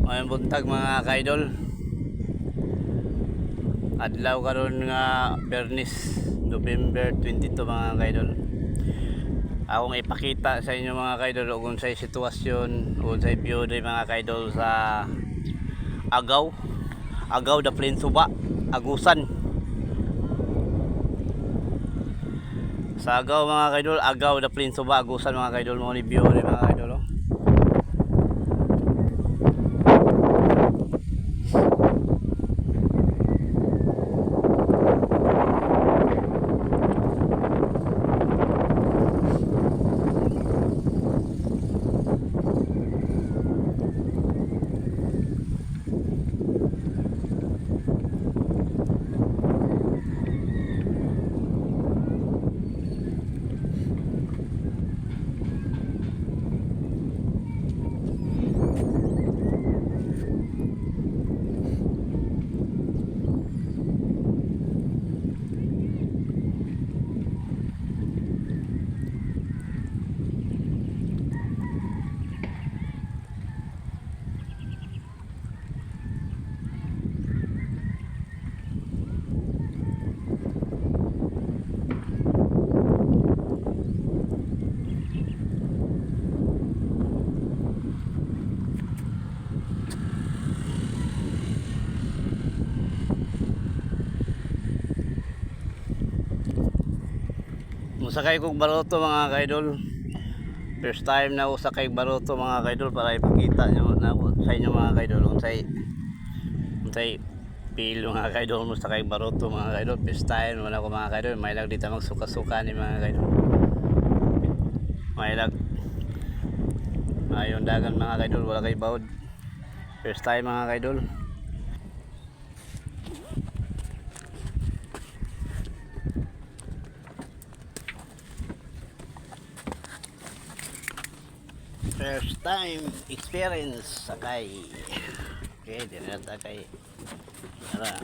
Maayong buntag, mga kaidol. Adlaw karon nga Bernis, November 22, mga kaidol. Akong ipakita sa inyo, mga kaidol, ug unsay sitwasyon, unsay view diri, mga kaidol, sa Agaw. Agaw Daplin Suba, Agusan. Sa Agaw, mga kaidol, Agaw Daplin Suba, Agusan, mga kaidol, mo ni view diri, mga kaidol, oh. Musakay kog baroto, mga kaidol. First time na ako sakay baroto, mga kaidol, para ipakita nyo na sa inyo, mga kaidol, unsay unsay feel, mga kaidol, mo sakay baroto, mga kaidol. First time wala ko, mga kaidol. May lag dito magsuka-suka ni, mga kaidol. May lag ayon dagan, mga kaidol, wala kay bawd. First time, mga kaidol. First time experience sakay. Okay, di na ta kay tara.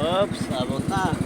Oops, abot na.